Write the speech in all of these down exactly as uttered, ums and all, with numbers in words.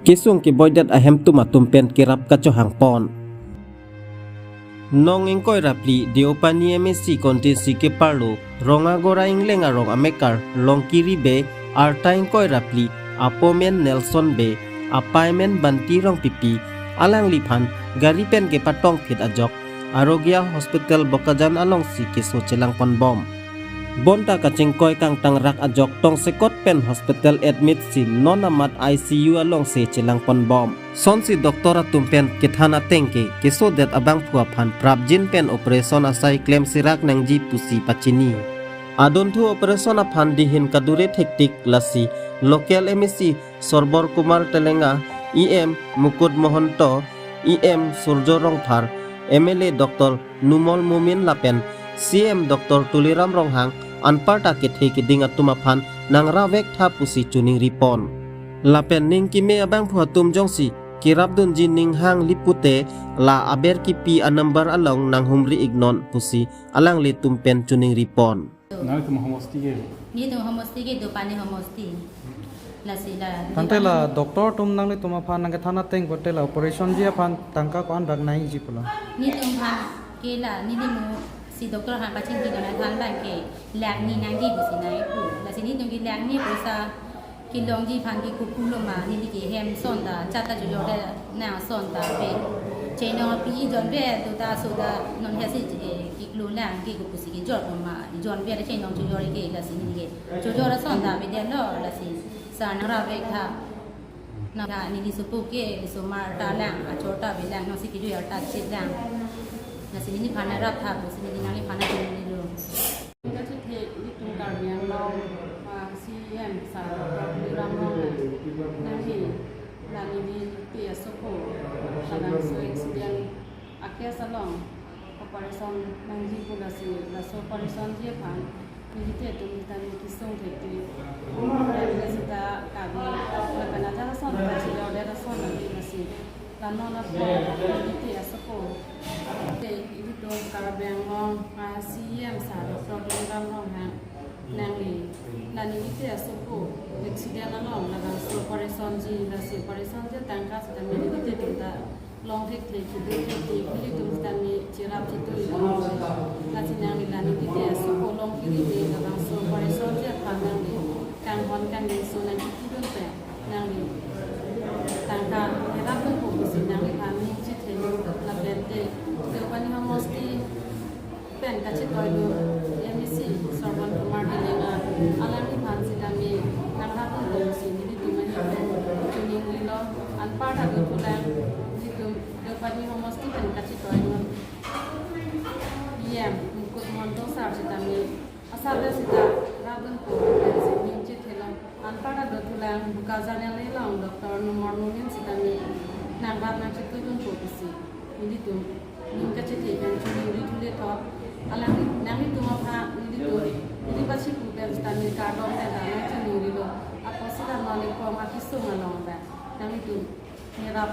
kesung keboidet ahemtun atum pen kerap kachohang pon. Nong ingkoi ra phli Deopani M A C constituency keparlo Rongagora Ingleng arong amekar Longkiri Bey, arta ingkoi ra phli, apo men Nelson Bey, apai men Banti Rongpipi, alangliphan gari pen kepatong phit ajok Arogya Hospital Bokajan alongsi keso chelang pon bom. Bonta kachingkoi kangtang rak ajok tongsekot pen hospital admit si non amat I C U alongsi chelang pon bom. Sonsi doctor atum pen kethan ateng ke kesodet abangphu aphan prapjin pen operation asai klemsi rak nangji pusi pachini. Adunthu operation aphan dihin kadure thektik, lasi local M A C Sorbor Kumar Telenga, E M Mukut Mohanto, E M Surjo Rongphar, M L A Doctor Numal Momin lapen C M Doctor Tuliram Ronghang anparta kethe keding atum aphan nangravek tha pusi choningri pon. Lapen ning keme abangphu atum jongsi kerapdunji ning hangli pute, la aber kipi anumber along nanghumri iknon pusi alanglitum pen choningri pon. Nangtum homosti ke? Netum homosti ke Deopani homosti. Lasi la Tangte la doctor atum nanglitum aphan nangkethan ateng pote la operation ji aphan tangka ko-an bak nangji pulo? Netum aphan ke la neli mo si doctor aphan pachini dona than abang ke lakh ni nangji pusi nangpu. Lasi netum ke lakh ni poisa kelongji aphan ke kopulo ma, neli ke hem son ta, chata chojor de nang son ta pe. Chenong pi jonve do ta so ta non he si, eh, kiklo lang ke kopusi kejor pon ma, jonve de chenong chojor ke lasi neli ke chojor son ta pe de lo, lasi sir nangravek tha. Na neli sopo ke, osomar ta lang, achor ta ve lang, nangsi kejor ta chit lang. Lasi neliphan nangrap tha pusi neli nangliphan nangchini lo. Kachethe ilitum Karbi Anglong, ah, C E M sir Doctor Tuliram Ronghang nangli la neli te asopo labangso accident a-case along operation nangji pu lasi, laso operation ji aphan neli te atum sitame kesung thektik. Sita kami lapen ajat ason kachejor det ason nangji lasi. La non apot neli te asopo te ilitum Karbi Anglong, ah, C E M sir Doctor Tuliram Ronghang nangli la neli te asopo accident along labangso operation ji, lasi operation ji tangka sitame neli te atum ta long thekthe, kedo thekthe, ilitum sitame cherap chetoi long. Lasi nangli la neli te asopo Longkiri Bey labangso operation ji aphan nangli kanghon kangjinso nangkipidun pen nangli tangka kerapdunpo pusi nangliphan ning chethe lapen te Deopani homosti pen kachetoilo M A C Sorbor Kumar Telenga, alangliphan sitame nangrapdunpo pusi nelitum ahin pen choningrilo. Anparta dothulang, nelitum Deopani homosti pen kachetoilo E M Mukut Mohanto sir sitame asar de sita rapdunpo pensi ning chethelong. Anparta dothulang Bokajan along Doctor Numal Momin sitame nangrap nangchetudunpo pusi nelitum ning kachethe pen choningri thule thot. Alang nanglitum aphan nelitum neli pachipu pen sitame kardom pen ta nangchoningrilo. Apotsi la non ekong akesung along ta nanglitum nerap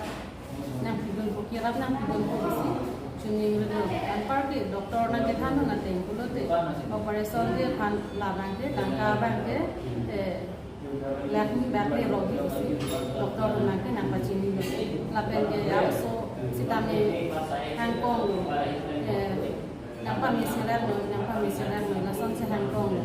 nangpidunpo, kerap nangpidunpo pusi choningrilo. Anparke doctor nangkethan ateng pulote operation ji aphan labangke tangka abangke, eh, lakh ni bak le rokji pusi doctor nangke nangpachinilo. Lapen ke arloso sitame hangkonglo, eh, nangpameseraklo, nangpameseraklo, lasonsi hangkonglo.